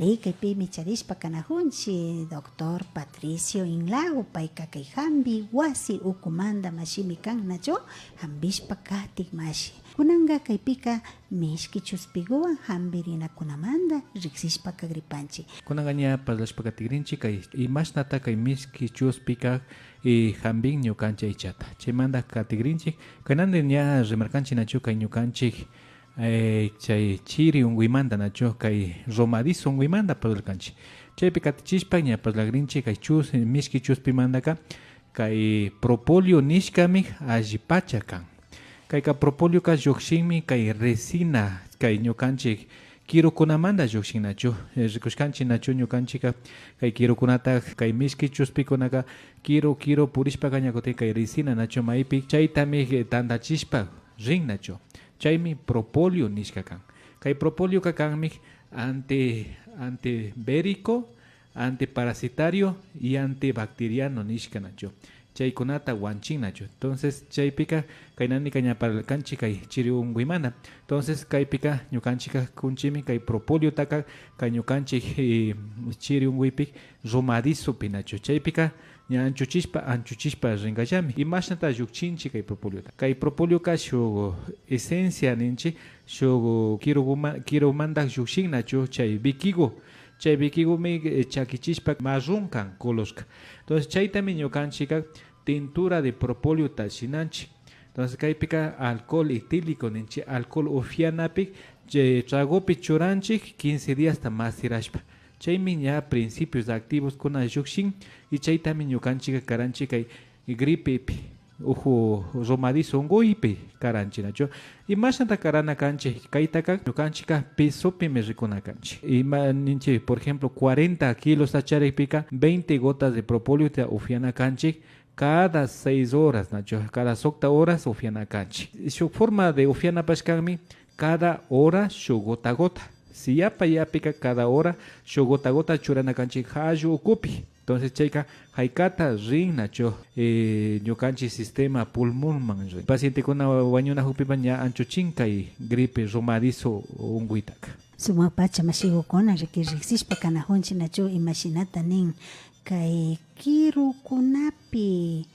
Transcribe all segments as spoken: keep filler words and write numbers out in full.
Y kaypimi charishpa kanajunchik doctor Patricio Inlago, payka kay jambi wasi ukumanta mashimi kan nachu, jambishpa katik mashi. Kunanka kaypika mishki chuspiguwan jambirinakunamanta riksishpa kagripanchik. Kunanka ña parlashpa katigrinchik kay imashnata kay mishki chuspika, eh, jambin ñukanchik aychata. Chaymanta katigrinchik, kaynandi ña rimarkanchik nachu kay ñukanchik, eh, chay chiri unkuymanta nachu, kay romadizo unkuymanta parlarkanchik. Chaypi katichishpa ña parlagrinchik kay chus-, mishki chuspimantaka kay propóleo nishkami allipacha kan. Kayka propóleoka llukshinmi kay resina, kay ñukanchik kirukunamanta llukshin nachu. Eh, rikushkanchik nachu ñukanchikka kay kirukunata, kay mishki chuspikunaka kiru, kiru purishpaka ña kutin kay resina nachu maypi, chaytami, eh, tantachishpa rin nachu. Chaymi propóleo nishka kan. Kay propóleoka kanmi anti, antivérico, antiparasitario y antibacteriano nishka nachu. Chaykunata wanchin nachu. Entonces, chaypika kaynandika ña parlarkanchik kay chiri unkuymanta. Entonces, kaypika ñukanchikka kunchimi kay propóleotaka kay ñukanchik, eh, chiri unkuypi romadizopi nachu. Chaypika ña anchuchishpa, anchuchishpa rinkallami. Imashnata llukchinchik kay propóleota? Kay propóleoka shuk esencia ninchik, shuk kiruguma-, kirumanta llukshin nachu chay wikigu. Chay wikigumi, eh, chakichishpa marrón kan colorka. Entonces, chaytami ñukanchikka tintura de propóleota shinanchik. Entonces, kaypika alcohol etílico ninchik, alcohol ufianapi, chay tragopi churanchik quince díasta masirashpa. Chaymi ña principios activoskuna llukshin y chaytami ñukanchikka karanchik kay gripepi, uku romadizo unkuypi karanchik nachu. Imashnata karana kanchik? Kaytaka ñukanchikka pesopimi rikuna kanchik. Ima ninchik, por ejemplo, cuarenta kilosta charikpika, veinte gotas de propóleota ufiana kanchik cada seis horas, nachu, cada sukta horas ufiana kanchik. Shuk forma de ufianapash kanmi, cada hora shuk gota gota. Si yapa yapika cada hora shuk gota gota churana kanchik jallu ukupi. Entonces, chayka jaykata rin nachu, eh, ñukanchik sistema pulmonman rin. Pacientekuna wañunajukpipash ña anchuchin kay gripe romadizo unkuytaka. Sumak pacha mashigukuna, riki riksishpa kanajunchik nachu imashinata nin kay kirukunapi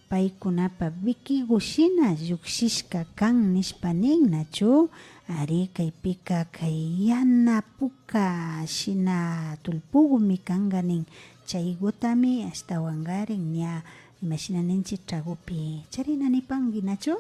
paykunapa wikigu shina llukshishka kan nishpa nin nachu. Ari, kaypika kay yana puka shina tullpugumi kanka nin. Chaygutami ashtawankarin ña imashina ninchik tragopi charina nipanki nachu.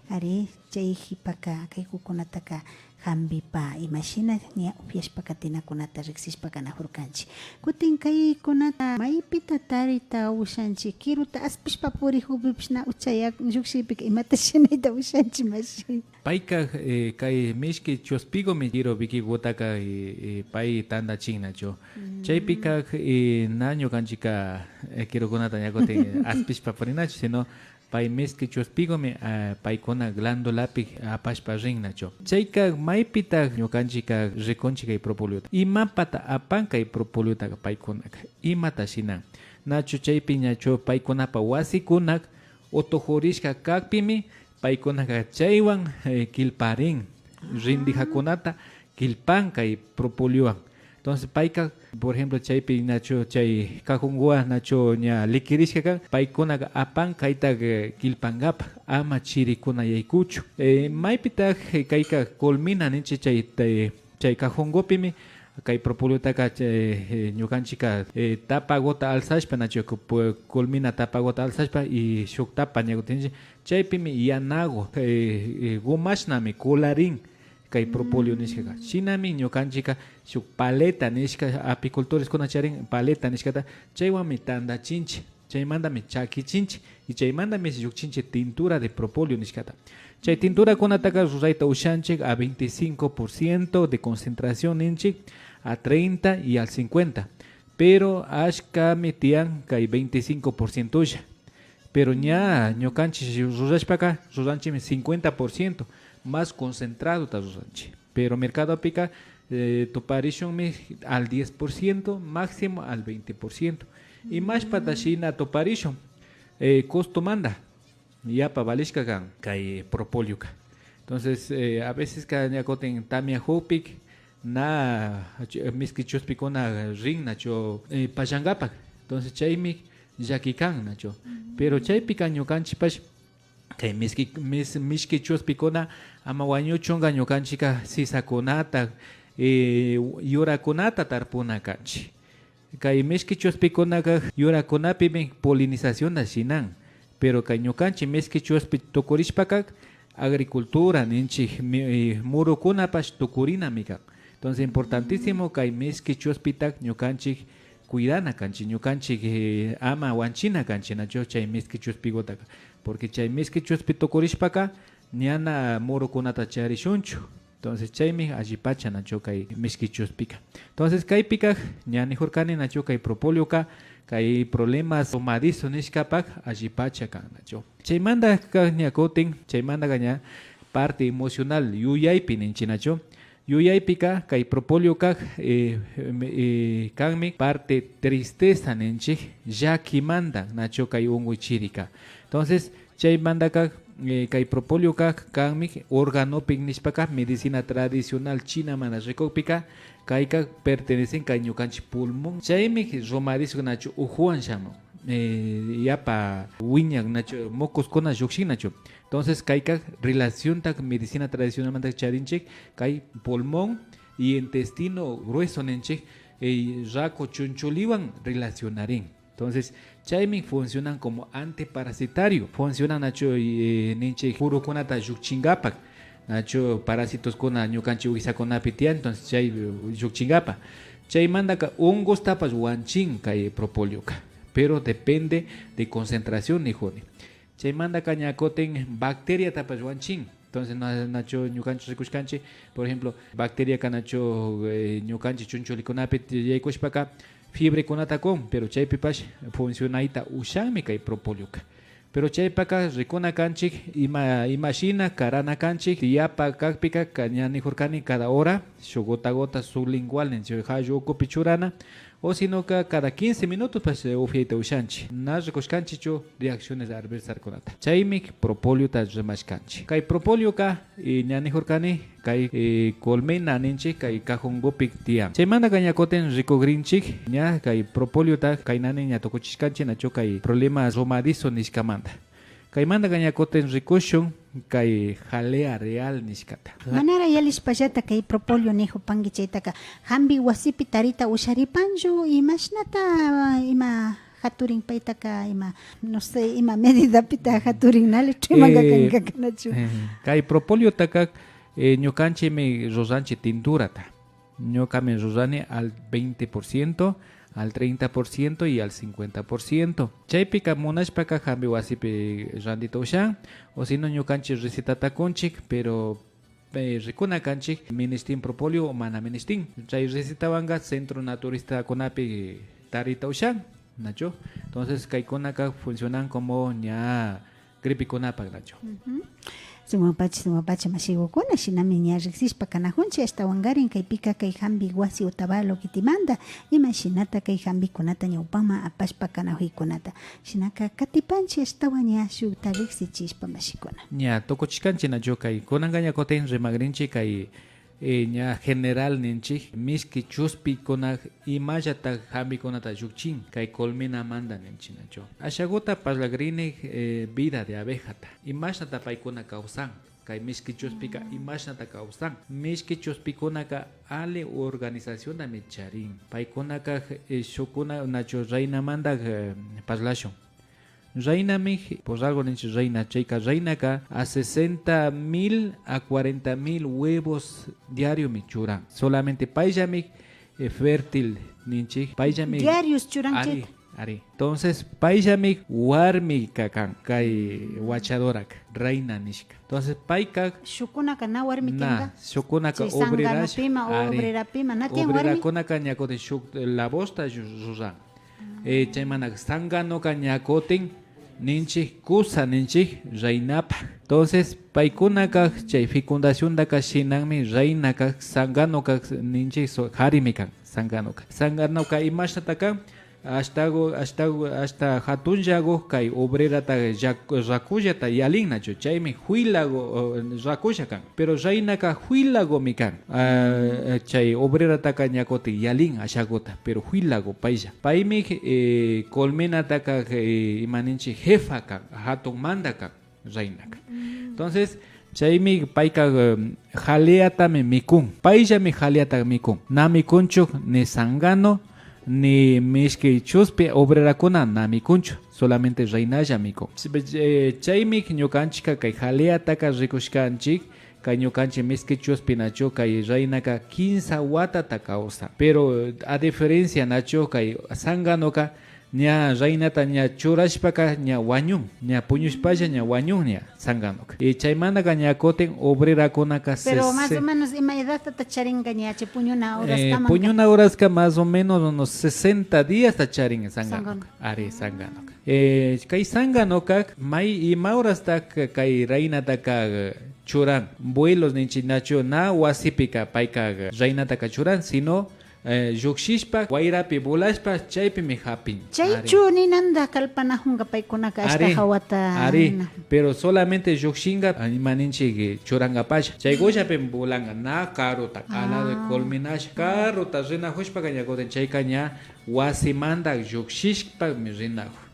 Ari, chay jipaka kaykukunataka jambipa imashina ña upiashpa katinakunata riksishpa kanajurkanchik. Kutin kaykunata maypita tarita ushanchik? Kiruta aspishpa purijukpipish na uchaya llukshikpika imata shinayta ushanchik, mashi? Payka, eh, kay mishki chuspigumi kiru wikigutaka, eh, eh, pay tantachin nachu. Chaypika, eh, na ñukanchikka, eh, kirukunata ña kutin aspishpa purinachu, sino pay mishki chuspigumi, ah, paykuna glándulapi apashpa rin nachu. Chayka maypita ñukanchikka rikunchik kay propóleota? Imapata apan kay propóleotaka paykunaka? Imata shinan? Nachu chaypi ñachu paykunapa wasikunak utujurishka kakpimi paykunaka chaywan, eh, killparin, rindijakunata killpan kay propóleowan. Entonces, payka, por ejemplo, chaypi nachu chay cajunguwan nachu ña likirishka kan, paykunaka apan kayta, eh, killpankapa, ama chirikuna yaykuchu. Eh, maypita, eh, kayka culmina ninchik chay, eh, chay cajungupimi kay propóleotaka chay, eh, ñukanchikka, eh, tapagota alzashpa nachu, pu-, culmina tapagota alzashpa y shuk tapa ña kutinchik, chaypimi yanagu, eh, eh, gumashnami cularin kay propóleo nishkaka. Shinami ñukanchikka shuk paleta nishka, apicultoreskuna charin paleta nishkata, chaywanmi tantachinchik, chaymantami chakichinchik y chaymantami llukchinchik tintura de propóleo nishkata. Chay tinturakunataka rurayta ushanchik a veinticinco por ciento de concentración ninchik, a treinta y al cincuenta. Pero ashkami tiyan kay veinticinco por cientolla. Pero ña ñukanchik rurashpaka ruranchikmi cincuenta por ciento más concentradota ruranchik. Pero mercadopika, eh, tuparishunmi al diez por ciento, máximo al veinte por ciento. Imashpata shina tuparishun? Eh, costomanta yapa valishka kan kay propóleoka. Entonces, eh, a veceska ña kutin tamyajukpi na ch-, mishki chuspikuna rin nachu, eh, pallankapak. Entonces chaymi llaki kan nachu. Pero chaypika ñukanchikpash kay mishki, mis-, mishki chuspikuna ama wañuchunka ñukanchikka sisakunata, eh, yurakunata tarpuna kanchik. Kay mishki chuspikunaka yurakunapimi polinizacionta shinan, pero kay ñukanchik mishki chuspi tukurishpaka agricultura ninchik, mi-, eh, murukunapash tukurinami kan. Entonces importantísimo kay mishki chuspita ñukanchik cuidana kanchik, ñukanchik, eh, ama wanchina kanchik nachu chay mishki chuspikutaka, porque chay mishki chuspi tukurishpaka ñana murukunata charishunchu. Entonces chaymi allipacha nachu kay mishki chuspika. Entonces kaypika ña nijurkani nachu kay propóleuka kay problemas reumatismo nishkapak allipacha kan nachu. Chaymantaka ña kutin, chaymantaka ña parte emocional, yuyaypi ninchik nachu. Yuyaypika kay propóleuka, eh, eh, kanmi parte tristeza ninchik, llakimanta nachu kay unkuy chirika. Entonces chaymantaka, eh, kay propóleuka kanmi organopi nishpaka medicina tradicional chinamanta rikukpika kayka pertenecen kay ñukanchik pulmón. Chaymi reumatismo nachu ukuwan shamun, eh, yapa wiñak nachu, mocoskuna llukshin nachu. Entonces kayka relacionta medicina tradicionalmanta charinchik kay pulmón y intestino grueso ninchik, eh, raku chunchulliwan relacionarin. Entonces chaymi funcionan como antiparasitario, funcionan nachu, eh, ninchik purukunata llukchinkapak, nachu parasitoskuna ñukanchik wisakunapi tiyan, entonces chay, eh, llukchinkapa. Chaymantaka unkustapash wanchin kay propóleuka, pero depende de concentración nijuni. Chaymantaka ña kutin bacteriatapash wanchin. Entonces na-, nachu ñukanchik rikushkanchik, por ejemplo, bacteriaka nachu, eh, ñukanchik chunchullikunapi yaykushpaka fiebre kunata kun, pero chaypipash funcionayta ushanmi kay propóleuka. Pero chaypaka rikuna kanchik ima, imashina karana kanchik, yapa kakpika ka-, ña nijurkani cada hora shuk gota gota sublingual ninchik, jallu ukupi churana, o sinoka cada quince minutopash, eh, upiayta ushanchik. Na rikushkanchikchu reacciones adversakunata. Chaymi propóleuta rimashkanchik. Kay propóleuka, eh, ña nijurkani, kay, eh, colmena ninchik, kay cajonkupi tiyan. Chaymantaka ña kutin rikugrinchik, ña kay propóleuta kay nani ña tukuchishkanchik nachu kay problema reumatismo nishkamanta. Kaymantaka ña kutin rikushun kay jalea real nishkata. Manara yalishpallata kay propóleo nijupanki chaytaka, jampi wasipi tarita usharipanchu, imashnata, ima jaturin paytaka, ima, no sé, ima medidapita jaturin, na litro imanga, eh, kankaka nachu. Eh, kay propóleotaka, eh, ñukanchikmi ruranchik tinturata. Ñukami rurani al veinte por ciento, al treinta por ciento y al cincuenta por ciento. Chaypika munashpaka jampi wasipi randita ushan, o sino ñukanchik recetata kunchik, pero, eh, rikuna kanchik minishtin propóleo o mana minishtin. Chay recetawanka centro naturistakunapi tarita ushan, nachu? Entonces kaykunaka funcionan como ña gripekunapak nachu. Ujú. Sumakpacha, sumakpacha mashigukuna, shinami ña riksishpa kanajunchik, ashtawankarin kaypika kay jampi wasi otavalo kitimanta, imashinata kay jampikunata ñawpaman apashpa kanajuykunata. Shinaka katipanchik ashtawan ña shukta riksichishpa mashikuna. Ña tukuchishkanchik nachu kay, kunanka ña kutin rimagrinchik kay eh, ña general ninchik, mishki chuspikuna imallata jampikunata llukchin, kay colmenamanta ninchik nachu. Ashaguta parlagrini, eh, vida de abejata. Imashnata paykuna kawsan? Kay mishki chuspika imashnata kawsan? Mishki chuspikunaka alli organizaciontami charin. Paykunaka, eh, shukkuna nachu reinamanta, eh, parlashun. Reinami, por algo ninchik reina, chayka reinaka a sesenta mil a cuarenta mil huevos diariomi churan. Solamente payllami, eh, fértil ninchik, payllami. Diarios churan. Ari, chayta. Ari. Entonces, payllami warmika kan, kay wachadoraka, reina nishka. Entonces, payka. Shukunaka na warmi na, kinka. Shukunaka chay obrerash-, sanganopima o ari, obrerapima, na tiyan warmi. Obrerakunaka ña kutin shuk, eh, lavosta ru-, ruran. Eh, chaymanta sanganoka ña kutin ninchik kusa ninchik reinapa. Entonces, paykunaka chay fecundaciontaka shinanmi reinaka sanganoka ninchik so-, jarimi kan sanganoka. Sanganoka imashnata kan? Ashtagu, ashtagu, ashta hatunllagu kay obrerata llaku-, rakullata yalin nachu, chaymi huilagu, o, rakulla kan. Pero reinaka huilagumi kan. Ah, chay obrerataka ña kutin yalin ashaguta, pero huilagu paylla. Paymi, eh, colmenataka, eh, ima ninchik, jefa kan, hatun manda kan reinaka. Entonces, chaymi payka, em, jaleatami mikun. Payllami jaleata mikun. Na mikunchu ni sangano, ni mishki chuspi obrerakuna na mikunchu. Solamente reinalla mikun. Eh, chaymi ñukanchikka kay jaleataka rikushkanchik, kay ñukanchik mishki chuspi nachu, kay reinaka kinsa watata kawsan. Pero, eh, a diferencia nachu, kay sanganoka ña reinata ña churashpaka ña wañun, ña puñushpalla ña wañun ña sanganoka. Y chaymantaka ña kutin obrerakunaka pero más o menos ima edadtata charinka ña chay puñuna horaskama? Puñuna horaska más o menos unos sesenta díasta charin sanganoka. Sangano. Ari, sanganoka. Eh, kay sanganoka may ima horasta k-, kay reinataka, eh, churan. Buelos ninchik nachu, na wasipika payka, eh, reinataka churan, sino eh, llukshishpa, wayrapi bulashpa, chaypimi japin. Chaychu ninanda kalpanajunka paykunaka ashta jawata. Ari, pero solamente llukshinka, ah, ima ninchik, eh, churankapasha. Chaykullapi bulanka, na karuta, al lado de colmenasha. Karuta rinajushpaka ña kutin chayka ña wasimanda llukshishpami rinajun.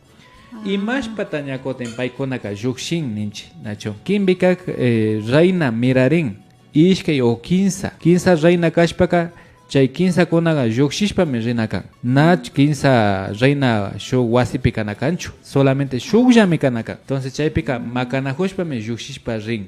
Imashpata ña kutin paykunaka llukshin ninchik, nachu? Kimbika, eh, reina mirarin. Ishkay o kinsa. Kinsa reina kashpaka, chay kinsakunaka llukshishpami rina kan. Na kinsa reina shuk wasipi kana kanchu. Solamente shukllami kana kan. Entonces, chaypika makanajushpami llukshishpa rin.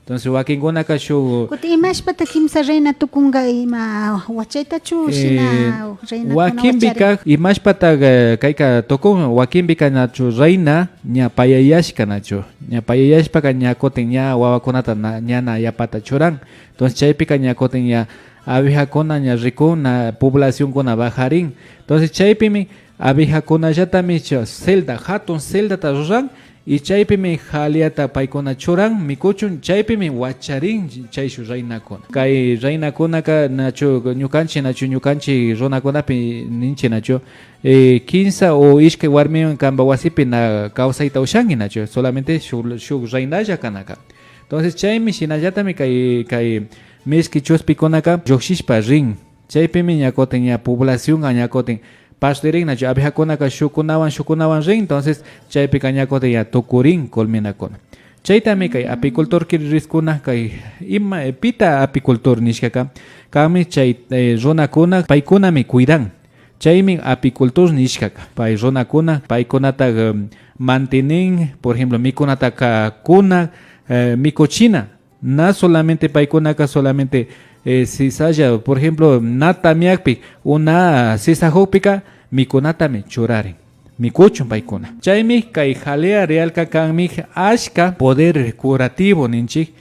Entonces, wakinkunaka shuk. Kutin imashpata kimsa reina tukunka, ima wachaytachu shina reinakuna wakinpika wacharin? Imashpata, eh, kayka tukun, wakinpika nachu reina ña payayashka nachu. Ña payayashpaka ña kutin ña wawakunata na, ña na yapata churan. Entonces, chaypika ña kutin ña abejakuna ña rikun, na poblacionkuna bajarin. Entonces, chaypimi abejakunallatami chay celda, hatun celdata ruran, y chaypimi jaleata paykuna churan, mikuchun, chaypimi wacharin chayshuk reinakuna. Kay reinakunaka nachu ñukanchik, nachu ñukanchik runakunapi ninchik nachu, eh, kinsa o ishkay warmiwan kanpa wasipi na kawsayta ushanki nachu, solamente shuk, shuk reinalla kana kan. Entonces, chaymi shinallatami kay, kay mishki chuspikunaka llukshishpa rin. Chaypimi ña kutin ña poblacionka ña kutin pasturin nachu, abejakunaka shukkunawan, shukkunawan rin, entonces chaypika ña kutin ña tukurin colmenakuna. Chaytami kay apicultor kiriskuna kay ima, eh, pita apicultor nishkaka, kanmi chay, eh, runakuna, paykunami cuidan. Chaymi apicultor nishkaka, pay runakuna, paykunata, em, mantinin, por ejemplo, mikunata ka-, kuna, eh, mikuchina. Na solamente paykunaka solamente, eh, sisalla, por ejemplo, na tamiakpi o na sisajukpika mikunatami churarin. Mikuchun paykuna. Chaymi kay jalea realka kanmi ashka poder curativo ninchik,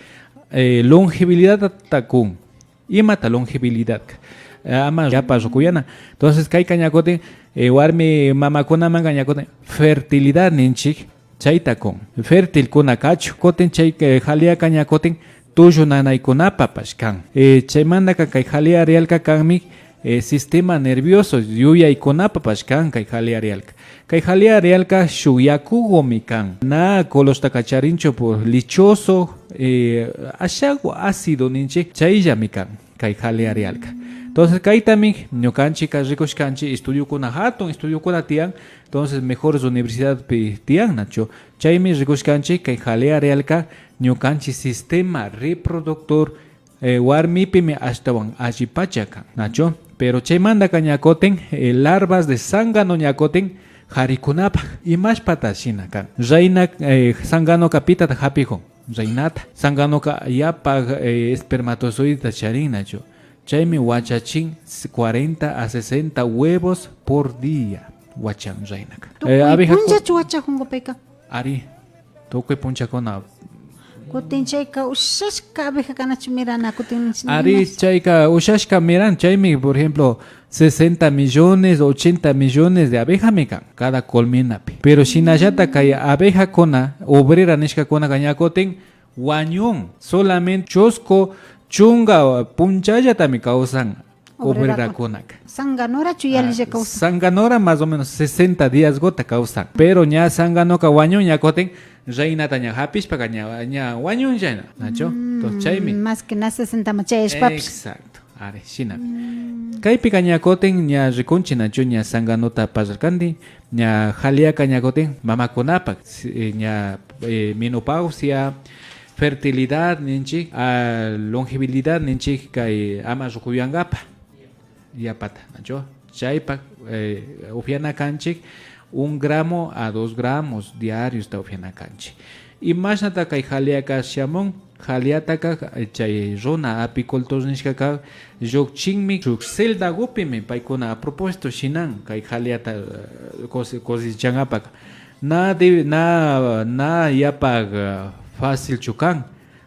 eh, longevidadta kun. Imata longevidadka? Eh, ama yapa rukuyana. Entonces, kayka ña kutin, eh, warmi mamakunamanka ña kutin fertilidad ninchik, chayta kun. Fértilkuna kachun. Kutin chay, eh, jaleaka ña kutin tullu nanaykunapapash kan. Eh, chaymantaka kay jalea realka kanmi, eh, sistema nervioso, yuyaykunapapash kan kay jalea realka. Kay jalea realka shuk yakugumi kan. Na colortaka charinchu por lechoso, eh, ashagu ácido ninchik, chayllami kan kay jalea realka. Entonces, kaytami ñukanchikka rikushkanchik, estudiokuna, hatun estudiokuna tiyan. Entonces, mejores universidadpi tiyan nachu. Chaymi rikushkanchik kay jalea realka ñukanchik sistema reproductor, eh, warmipimi ashtawan allipacha kan, nachu? Pero chaymantaka ña kutin, eh, larvas de zángano ña kutin jarikunapak. Imashpata shina kan? Reina, eh, zánganoka pitata japijun? Reinata. Zánganoka yapa, eh, espermatozoideta charin nachu. Chaymi wachachin cuarenta a sesenta huevos por día. Wachan reinaka. Eh, tukuy abejaku- punchachu wachajunku payka? Ari, tukuy punchakuna. Kutin chayka ushashka abeja kanachu mirana, kutin ari, imash- chayka ushashka miran, chaymi, por ejemplo, sesenta millones, ochenta millones de abejami kan cada colmenapi. Pero shinallata kay abejakuna, obrera nishkakunaka ña kutin wañun, solamente chusku chunka punchayllatami kawsan. obrerakunaka. Sanganorachu yallilla kawsan? Sanganora más o menos sesenta días guta kawsan. Pero ña sanganoka wañun ña kutin reinata ña hapishpaka ña, ña wañunlla, nachu? Entonces chaymi. Más que na sesentaman chayashpapish. Exacto. Ari, shina. Kaypika ña kutin ña rikunchi, nachu? Ña sanganota parlarkanti, ña jaliaka ña kutin mamakunapak, si, eh, ña, eh, menopausia, fertilidad ninchik, ah, longevidad ninchik, kay ama rukuyankapa yapata, nachu? Chaypak, eh, upiana kanchik un gramo a dos gramos diariosta upiana kanchik. Imashnata kay jaliaka shamun? Jaliataka, eh, chay runa apicultor nishkaka llukchinmi shuk celdagupimi paykuna a propósito shinan kay jaliata, eh, cose-, cosechankapaka. Na de-, na, na yapa, eh, facilchu kan,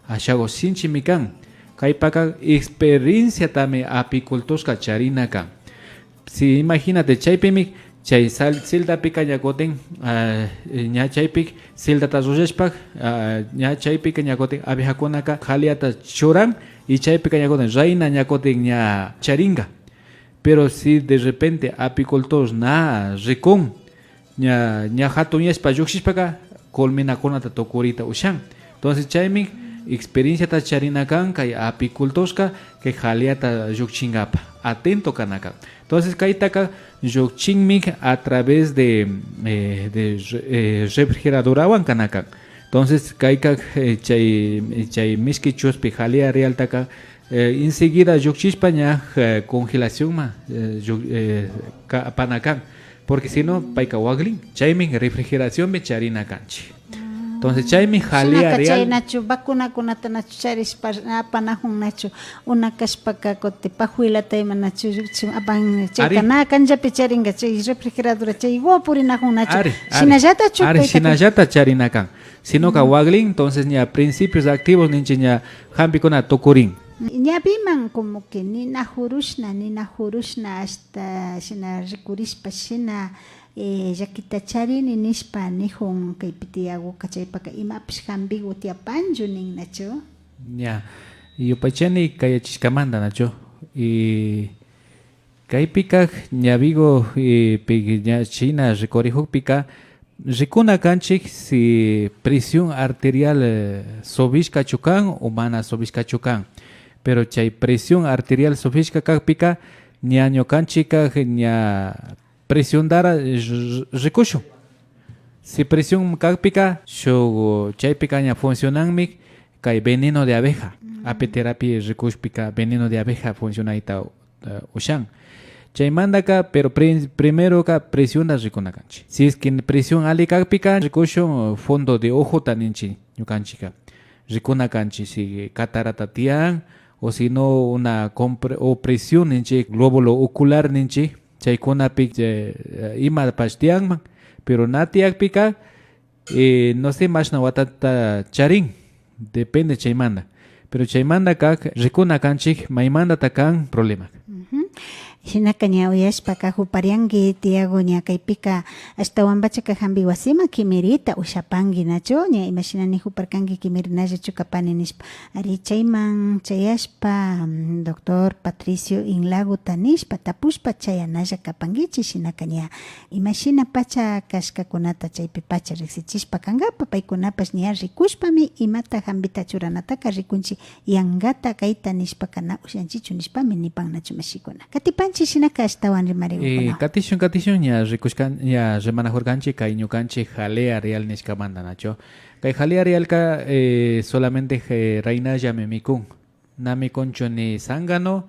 ashago sinchimi kan. Kaypaka experienciatami apicultorska charina kan. Si, imagínate, chaypimi chay sal-, celdapika ña kutin, ah, ña chaypi celdata rurashpa, ah, ña chaypika ña kutin abejakunaka jaliata churan y chaypika ña kutin reina ña kutin ña charinga. Pero si de repente apicultor na rikun, ña, ña jatunyashpa llukshishpaka colmenakunata tukurita ushan. Entonces chaymi experienciata charina kan kay apicultorska kay jaliata llukchinkapa atento kana kan. Entonces kaytaka llukchinmi a través de, eh, de re-, eh, refrigeradorawan kana kan. Entonces kayka, eh, chay, chay mishki chuspi jalia realtaka, eh, enseguida llukchishpa ña, eh, congelacionman, eh, llu-, eh, ka-, apana kan. Porque si no, payka waklin, chaymi refrigeracionpi charina kanchik. Entonces chaymi jalia real. Chaynachu vacunakunata nachu charishpa apanajun nachu, una kashpaka kuti pajuilata ima nachu llukchi apan, chayka na kanllapi charinga, chay refrigeradora chay igual purinajun nachu. Ari, ari. Shinallatachu. Ari, shinallata charina kan. Sinoka waklin, entonces ña principios activos ninchik ña jampikuna tukurin. Ñaviman como que nina jurushna, nina jurushna hasta shina rikurishpa shina, eh, llakita charini nishpa nijun kaypi tiyaguka chaypaka imapish jampigu tiyapanchu nin nachu. Ña, yupaychani kayachishkamanta nachu. Y kaypika ñavigu, eh, pi-, ña shina rikurijukpika rikuna kanchik si presión arterial, eh, subishkachu kan o mana subishkachu kan. Pero chay presión arterial subishka kakpika ña ñukanchikka ña presiontara r-, r-, rikushun. Si presión kakpika shuk chaypika ña funcionanmi kay veneno de abeja. Apiterapi rikushpika veneno de abeja funcionayta, eh, ushan. Chaymantaka, pero pri-, primeroka presionta rikuna kanchik. Si es que presión alli kakpika rikushun fondo de ojota ninchik ñukanchikka. Rikuna kanchik si catarata tiyan o si no una compre-, opresión ninchik, glóbulo ocular ninchik, chaykunapi, eh, imapash tiyanman, pero na tiyakpika, eh, no sé, mashna watata charin, depende chaymanta. Pero chaymanta kak, rikuna kanchik maymantata kan problema. Shinaka ña uyashpa kajuparianki, tiyagu, ña kaypika ashtawanpachaka jampi wasiman kimirita ushapanki, nachu? Ña imashina nijuparkanki, kimirinallachu kapani nishpa. Ari, chayman chayashpa, mm, doctor Patricio Inlaguta nishpa tapushpa chayanalla kapankichik, shinaka ña imashina pacha kashkakunata chaypi pacha riksichishpa kankapa, paykunapash ña rikushpami imata jampita churanataka rikunchik, yankata kayta nishpaka na ushanchichu nishpami nipan nachu mashikuna. Katipanchik shinaka ashtawan rimarikukuna. Eh, katishun, katishun, ña rikushkan, ña rimanajurkanchik kay ñukanchik jalea real nishkamanta nachu. Kay jalea realka, eh, solamente, eh, reinallami mikun. Na mikunchu ni sangano,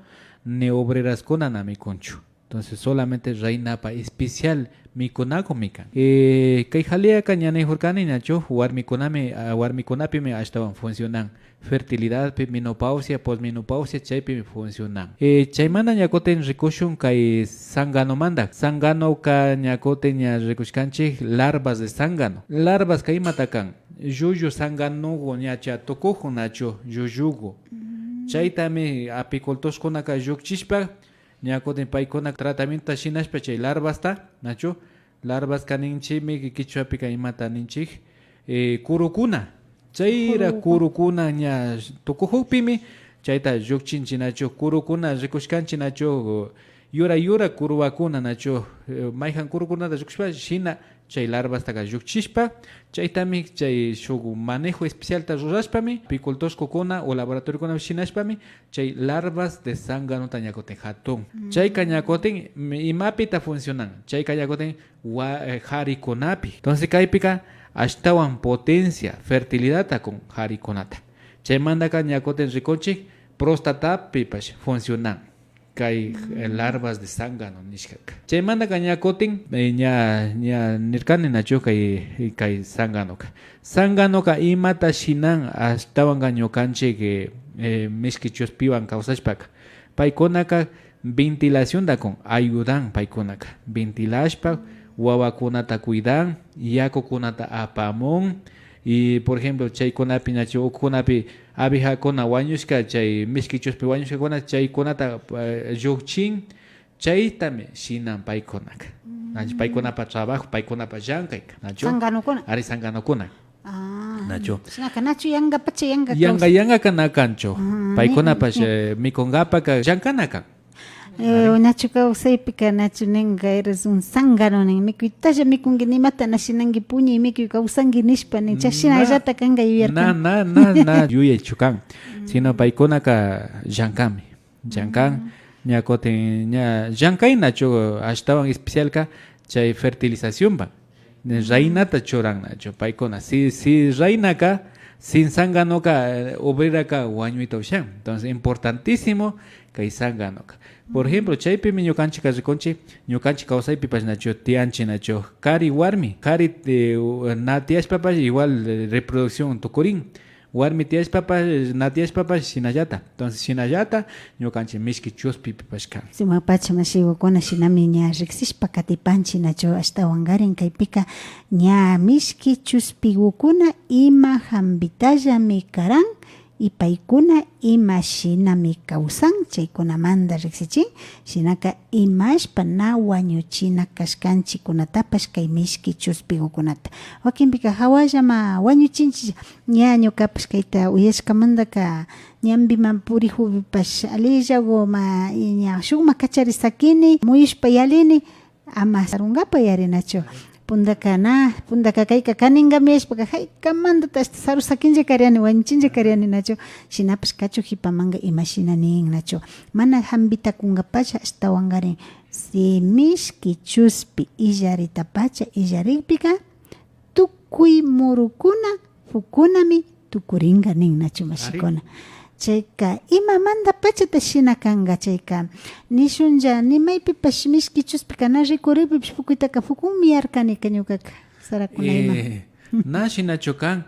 ni obreraskuna na mikunchu. Entonces, solamente reinapa especial mikunakumi kan. Eh, kay jaleaka ña nijurkani nachu, warmikunami, ah, warmikunapimi ashtawan funcionan. Fertilidadpi, menopausia, posmenopausia, chaypimi funcionan. Eh, chaymanta ña kutin rikushun kay sanganomanta. Sanganoka ña kutin ña rikushkanchik larvas de sangano. Larvaska imata kan? Llullu sanganogu ñacha tukujun nachu, llullugu. Chaytami apicultorkunaka llukchishpa, ña kutin paykuna tratamiento shinashpa chay larvasta, nachu? Larvaska ninchimi kichwapika imata ninchik, eh, kurukuna. Chayra kurukuna ña tukujukpimi Chayta llukchinchik nachu, kurukuna rikushkanchik nachu, yura yura kuruwakuna nachu, eh, mayjan kurukunata llukushpa shina chay larvastaka llukchishpa, chaytami chay shuk manejo especialta rurashpami, apicultorkukuna o laboratoriokunapi shinashpami chay larvas de zanganota ña kutin jatun. Chayka ña kutin mi-, imapita funcionan, chayka ña kutin wa-, eh, jarikunapi. Entonces kaypika ashtawan potencia, fertilidadta kun jarikunata. Chaymantaka ña kutin rikunchik prostatapipash funcionan kay, eh, larvas de zángano nishkaka. Chaymantaka ña kutin, eh, ña, ña nirkani nachu kay, kay zánganoka. Zánganoka imata shinan ashtawanka ñukanchik, eh, eh, mishki chuspiwan kawsashpaka. Paykunaka ventilacionta kun, ayudan paykunaka. Ventilashpa, wawakunata cuidan, yakukunata apamun. Y, por ejemplo, chaykunapi, ñachu, ukukunapi abejakuna wañushka, chay mishki chuspi wañushkakuna, chaykunata, eh, llukchin. Chaytami shinan paykunaka. Nachu, paykunapa trabajo, paykunapa llankayka, nachu? Zanganokuna. Ari, zanganokuna. Ah. Nachu? Shinaka nachu yankapacha yanka Yanka, kawsay. Yankaka na kanchu. Ah, paykunapash, eh, mikunkapaka llankana kan. Eh, nachu kawsaypika, nachu ninka, eres un zángano nin, mikuytalla mikunki, nimata na shinanki, puñuy mikuy kawsanki nishpa nin, chashna ayllata kanka yuyarkani. Na, na, na, na yuyaychu kan. Sino paykunaka llankami. Llankan, ña kutin, ña llankay nachu ashtawan especialka chay fertilizacionpa. Raynata churan nachu paykuna. Si, si raynaka, sin zánganoka, eh, obreraka wañuyta ushan. Entonces, importantísimo kay zánganoka. Por ejemplo, chaypimi ñukanchikka rikunchik, ñukanchik kawsaypipash nachu tiyanchik nachu. Kari warmi, kari, eh, na tiyashpapash igual, eh, reproducción tukurin. Warmi tiyashpapash, na tiyashpapash shinallata. Entonces, shinallata ñukanchik mishki chuspipipash kan. Sumakpacha mashigukuna, shinami ña riksishpa katipanchik nachu, ashtawankarin kaypika ña mishki chuspigukuna ima hampitallami karan y paykuna ima shinami kawsan, chaykunamanta riksichin, shinaka imashpa na wañuchina kashkanchikkunatapash kay mishki chuspigukunata. Wakinpika hawallama wañuchinchik, ña ñukapash kayta uyashkamantaka ñanpiman purikukpipash allillagu ma, ña shukma kachari sakini, muyushpa yalini, ama sarunkapak yarinachu. Puntaka na, puntaka kayka kaninkami yashpaka, haykamantata ashta saru sakinlla kariani, wañuchinlla kariani nachu. Shinapash kachu hipamanka imashina nin nachu. Mana hampita kunkapacha ashtawankarin. Si mishki chuspi illaritapacha illarikpika, tukuy murukuna pukunami tukurinka nin nachu mashikuna. Chayka imamantapachata shina kanka chayka. Nishunlla, ni maypipash mishki chuspika na rikurikpipash pukuytaka pukunmi yarkanika ñukaka, sarakuna ima. Eh, na shinachu kan,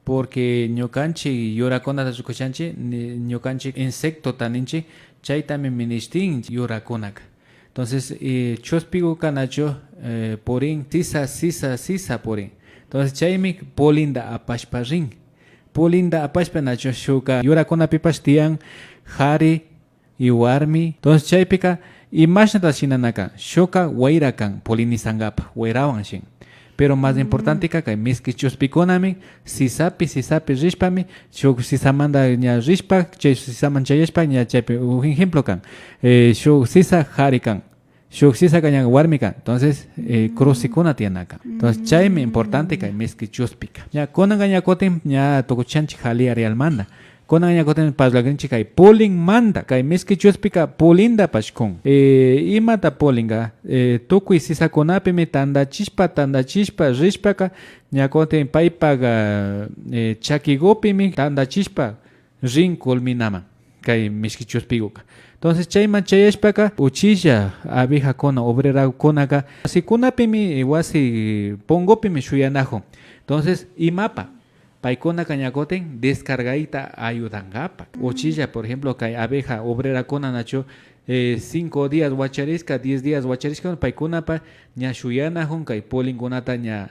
porque ñukanchik yurakunata rikushanchik, ni-, ñukanchik insectota ninchik, chaytami minishtin yurakunaka. Entonces, eh, chuspiguka nachu, eh, purin, sisa, sisa, sisa purin. Entonces, chaymi polinta apashpa rin. Polinta apashpa nachu shukka yurakunapipash tiyan, kari y warmi. Entonces, chaypika imashnata shinana kan, shukka wayra kan polinizankapak, wayrawan shin. Pero más importanteka kay mishki chuspikunami sisapi, sisapi rishpami, shuk sisamanta ña rishpa, chay sisaman chayashpa, ña chaypi, un ejemplo kan, eh, shuk sisa kari kan, shuk sisaka ña warmi kan, entonces, eh, crucekuna tiyana kan. Entonces, chaymi importante kay mishki chuspika. Ña kunanka ña kutin ña tukuchanchik hali arealmanta. Kunan ña kutin parlakrinchik kay polinmanta. Kay mishki chuspika polintapash kun. Eh, imata polinka? Eh, tukuy sisakunapimi tantachishpa, tantachishpa rishpaka, ña kutin paypaka, eh, chakigupimi tantachishpa rin culminaman kay mishki chuspiguka. Entonces, chayman chayashpaka, uchilla abejakuna, obrerakunaka wasikunapimi, wasi pungupimi shuyanakun. Entonces, imapa? Paykunaka ña kutin descargayta ayudankapak. Uchilla, por ejemplo, kay abeja obrerakuna nachu, eh, cinco días wacharishka, diez días wacharishka, paykunapa ña shuyanakun kay polinkunata ña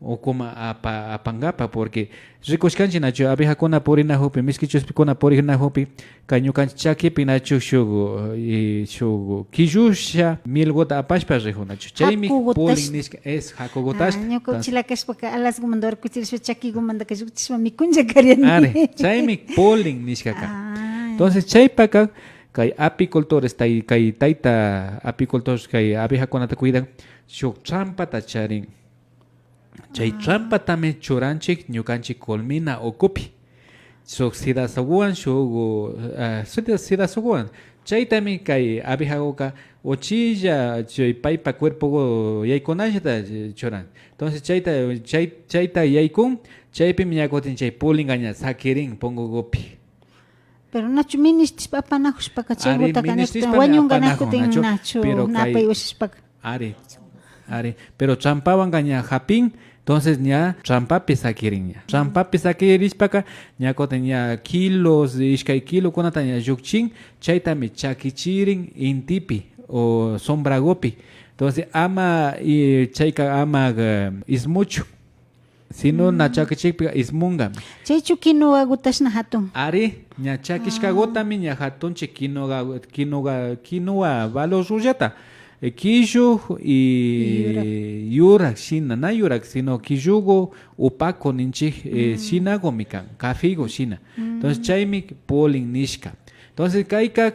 ukuman apa-, apankapak, porque rikushkanchik nachu, abejakuna purinakukpi, mishki chuspikuna purinakukpi, kay ñukanchik chakipi nachu shuk, eh, shuk killusha mielguta apashpa rikun nachu. Chaymi polin nishka, es hakugutashka. Ah, ñuka uchilla kashpaka alasgumanta urkuchirishpa chakigumantaka llukchishpa mikunlla kariani. Ari, chaymi polin nishkaka. Ah. Entonces, chaypaka kay apicultores, tay-, kay tayta apicultores kay abejakunata cuidan, shuk trampata charin. Chay trampatami churanchik ñukanchik colmena ukupi. Shuk sidazowan, shuk, ah, sida-, sidazowan. Chaytami kay abejakuka uchilla chay paypa cuerpoku yaykunallata, eh, churan. Entonces, chayta, chay, chayta yaykun, chaypimi ña kutin chay polenka ña sakirin punkukupi. Pero nachu minishtishpa apanajushpaka chay Ari, gotaka minishtishpa ña wañunka apanajon, nakutin nachu? Nachu Pero kay napay ushashpaka. Ari, ari. Pero trampawanka ña japin, entonces ña trampapi sakirin ña. Trampapi sakirishpaka ña kutin ña kilos, ishkay kilokunata ña llukchin, chaytami chakichirin intipi o sombragupi. Entonces ama, y chayka ama, eh, ismuchu. Sino na chakichikpika ismungami. Chaychu quinoagutashna jatun? Ari, ña chakishkagutami ña jatunchik quinoa, quinoa, quinoa valorrullata. Eh, killu y yurak shina, na yurak, sino killugu upaku ninchik, eh, shinagumi kan, cafégu shina. Entonces, chaymi polen nishka. Entonces, kayka,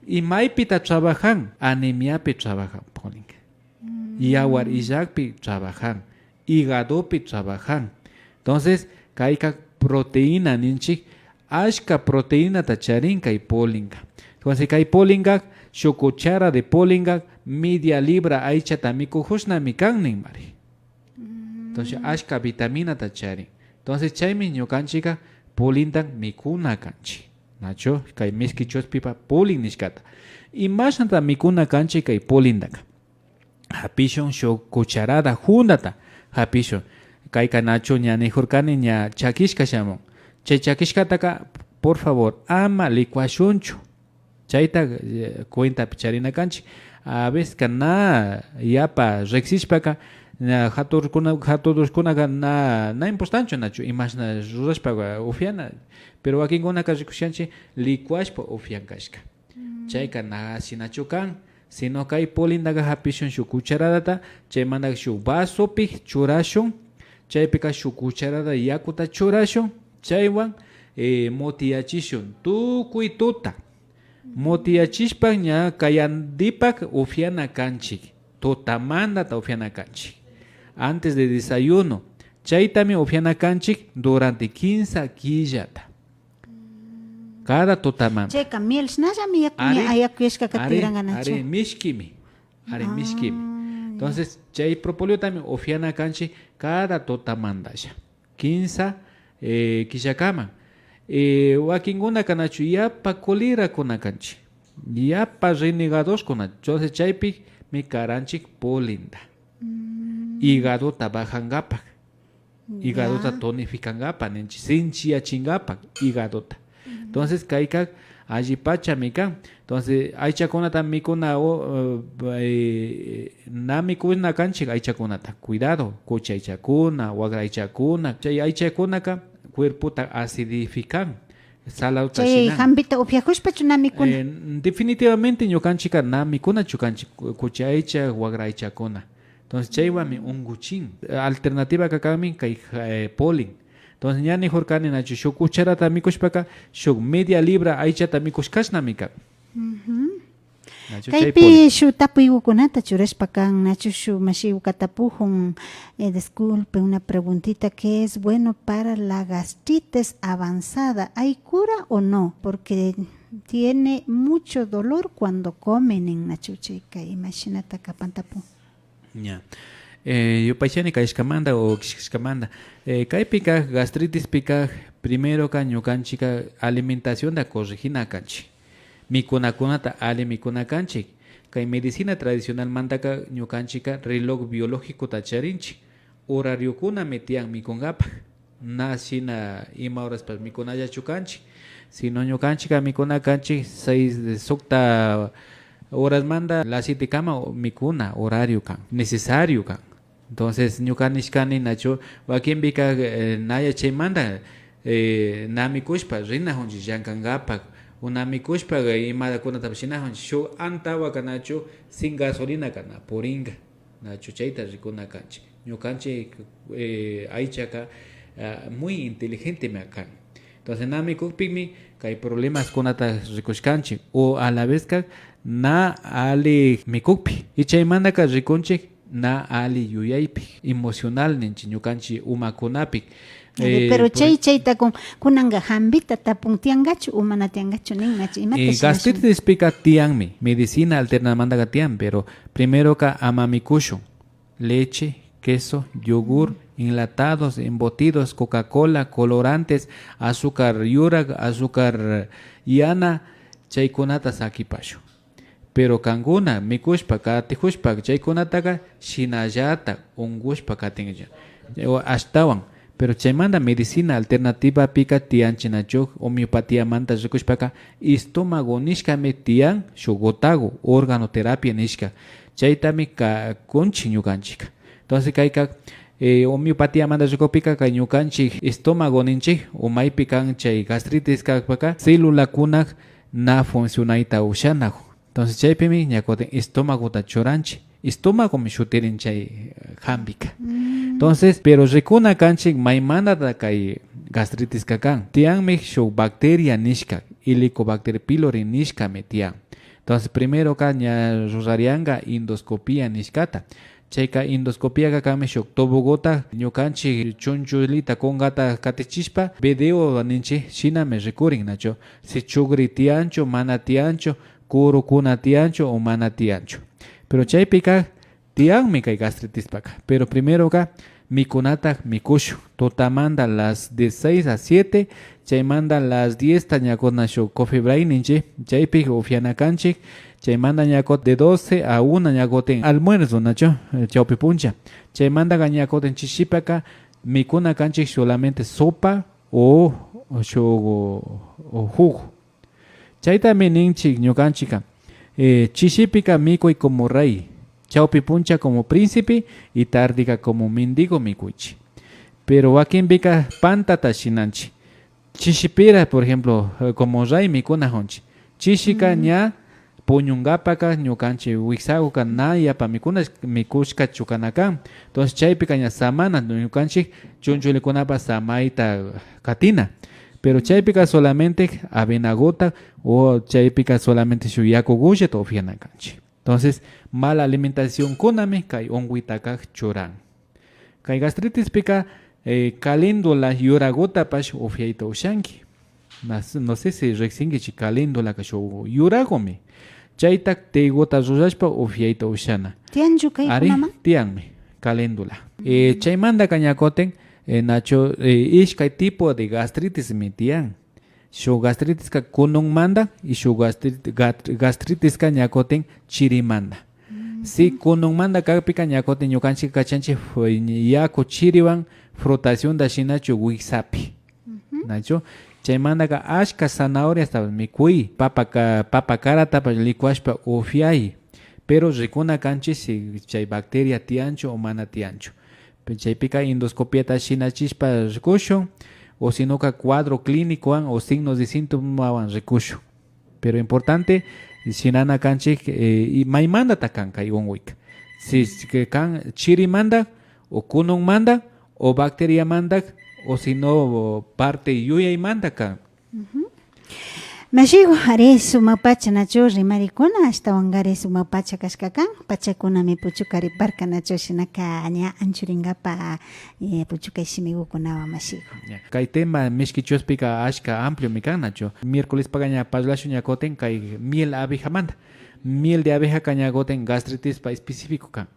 y maypita trabajan? Anemiapi trabajan polenka. Yawar illakpi trabajan, hígadopi trabajan. Entonces, kayka proteína ninchik, ashka proteinata charin kay polenka. Entonces, kay polenka, shuk cuchara de polenka, media libra aychata mikujushnami kan ninmari. Entonces, ashka vitaminata charin. Entonces, chaymi ñukanchikka polentan mikuna kanchik. Nachu? Kay mishki chuspipa polen nishkata. Imashnata mikuna kanchik kay polentaka? Japishun shuk cucharada juntata japishun. Kayka nachu ña nijurkani ña chakishka shamun. Chay chakishkataka, por favor, ama licuashunchu. Chayta, eh, cuentapi charina kanchik. A veceska na yapa riksishpaka, na jaturkuna, jaturkunaka na, na importanchu nachu, imashna rurashpa upiana. Pero wakinkunaka rikushkanchik licuashpa upian kashka. Chayka na shinachu kan, sino kay polentaka japishun shuk cucharadata, chaymantaka shuk vasopi churashun, chaypika shuk cucharada yakuta churashun, chaywan, eh, mutiyachishun tukuy tuta. Mutiyachishpa ña kayandipak upiana kanchik, tutamantata upiana kanchik, antes de desayuno, chaytami upiana kanchik durante kinsa killata. Cada tutamanta. Chayka mielshnallami yaku-, Ari, ña yakuyashkaka ari, tigranka nachu? Ari, mishkimi. Ari, mishkimi. Ah, ya. Entonces, chay propóleo también upiana kanchik cada tutamantalla. Kinsa, eh, killakama. Eh, wakinkunaka nachu yapa colerakuna kanchik. Yapa renegadoskuna. Entonces, chaypimi karanchik polenta. Hígadota bajankapak. Hígadota tonificankapak ninchik, sinchiyachinkapak hígadota. Entonces, kayka allipachami kan. Entonces, aychakunata mikuna, o, eh, na mikuna kanchik aychakunata. Cuidado, kuchi aychakuna, wakra aychakuna. Chay aychakunaka cuerpota acidifican. Salauta Chay shina. Jambita upiajushpachu na mikuna? Eh, definitivamente ñukanchikka na mikunachu kanchik ku-, kuchi aycha, wakra aychakuna. Entonces, chaywanmi unguchin. Alternativaka kanmi kay, eh, polen. Entonces, ña nijurkani nachu, shuk cucharata mikushpaka, shuk media libra aychata mikushkashnami kan. Nachu, chay Kaypi polen. Shuk tapuygukunata churashpa kan, nachu shuk mashiguka tapujun, eh, disculpe, una preguntita, ¿qué es bueno para la gastritis avanzada? ¿Hay cura o no? Porque tiene mucho dolor cuando come, nin, nachu, chayka imashinata kapan tapun. Ña. Eh, yupaychani kayashkamanta o kishkashkamanta. Eh, kaypika, gastritispika, primeroka ñukanchikka alimentacionta corregina kanchik. Mikunakunata alli mikuna kanchik. Kay medicina tradicionalmantaka ñukanchikka reloj biológicota charinchik. Horariokunami tiyan mikunkapak. Na shina ima horaspash mikunallachu kanchik, sino ñukanchikka mikuna kanchik seis de sukta horasmanta las siete kama mikuna horario kan, necesario kan. Entonces, ñuka nishkani nachu, wakinpika, eh, na yachaymanta, eh, na mikushpa rinajunchik llankankapak, o na mikushpa, eh, imakunatapash shinajunchik, shuk antawaka nachu, sin gasolinaka na purinka. Nachu chayta rikuna kanchik. Ñukanchik, eh, aychaka, ah, muy inteligentemi kan. Entonces na mikukpimi kay problemaskunata rikushkanchik o a la vezka na alli mikukpi y chaymantaka rikunchik na alli yuyaypi, emocional ninchik ñukanchik umakunapi. Ari, eh, pero chay chayta kun kunanka hampita tapun, tiyankachu o mana tiyankachu nin nachu, imata eh, shinashun? Gastritispika tiyanmi, medicina alternamantaka tiyan, pero primeroka ama mikushun leche, queso, yogur, enlatados, embutidos, Coca-Cola, colorantes, azúcar yurak, azúcar yana, chaykunata sakipashun. Pero kankuna mikushpa katijushpa chaykunataka shinallata unkushpa katinlla. O ashtawan. Pero chaymanta medicina alternativapika tiyanchinachu, homeopatiamanta rikushpaka estómago nishkami tiyan shuk gotagu, organoterapia nishka. Chaytami kunchik ñukanchikka. Entonces kayka eh, homeopatiamanta rikukpika kay ñukanchik estómago ninchik o maypi kan chay gastritis kakpaka célulakunak na funcionayta ushana. Entonces chaypimi ña kutin estómagota churanchik. Estomagomi shutirin chay eh, hampika. Entonces, pero rikuna kanchik maymantata kay gastritiska kan. Tiyanmi shuk bacteria nishka, Helicobacter pylori nishkami tiyan. Entonces, primeroka ña rurarianka endoscopía nishkata. Chayka endoscopiaka kanmi shuk tubogota ñukanchik chunchullita kunkata katichishpa video ninchik shinami rikurin nachu, si chukri tiyanchu, mana tiyanchu, kurukuna tiyanchu o mana tiyanchu. Pero chaypika tiyanmi kay gastritispaka. Pero primeroka mikunata mikushun. Tutamanta las de seis a siete, chaymanta las diez ta ña kutin shuk coffee break ninchik, chaypi upiana kanchik. Chaymanta ña kutin de doce a una ña kutin almuerzo nachu, eh, chawpi puncha. Chaymantaka ña kutin chishipaka mikuna kanchik solamente sopa o shuk o jugo. Chaytami ninchik ñukanchikka, eh, chishipika mikuy como rey, chawpi puncha como príncipe y tardeka como mendigo mikuychik. Pero wakinpika pantata shinanchik. Chishipira, por ejemplo, eh, como rey mikunajunchik. Chishika ña puñunkapaka ñukanchik wiksaguka na yapa mikuna mikushkachu kana kan. Entonces chaypika ña samana ñukanchik chunchullikunapak samayta katina. Pero chaypika solamente avenaguta o chaypika solamente shuk yakugullata upiana kanchik. Entonces mala alimentacionkunami kay unkuytaka churan. Kay gastritispika eh, caléndula yuragutapash upiayta ushanki. Mas- No sé si riksinkichik, caléndulaka shuk yuragumi. Chayta teguta rurashpa upiayta ushana. Tiyanchu kaykunaman? Ari, tiyanmi, caléndula. Eh, chaymantaka ña kutin eh, nachu eh, ishkay tipo de gastritismi tiyan. Shuk gastritiska kununmanta y shuk gastrit- gat- gastritiska ña kutin chirimanta. Si kununmanta kakpika ña kutin ñukanchik kachanchik fu- yaku chiriwan frotacionta shinachu wiksapi. Nachu? Chaymantaka ashka zanahoriasta mikuy, papa ka- papa karatapash licuashpa upiay. Pero rikuna kanchik si chay bacteria tiyanchu o mana tiyanchu. Pe- chaypika endoscopiata shinachishpa rikushun, o sinoka cuadro clínicowan o signos de síntomawan rikushun. Pero importante shinana kanchik eh, y maymantata kan kay unkuyka. Si si que kan chirimanta o kununmanta o bacteriamanta o sino parte yuyaymanta kan. Mashigu, ari sumakpacha nachu rimarikuna, ashtawankari sumakpacha kashka kan, pachakunami puchukariparka nachu, shinaka ña anchurinkapa eh, puchukay shimigukunawan mashigu. Ya, kay tema mishki chuspika ashka ampliomi kan nachu. Miércolespaka ña parlashun ña kutin kay miel abejamanta. Miel de abejaka ña kutin gastritispa específico kan.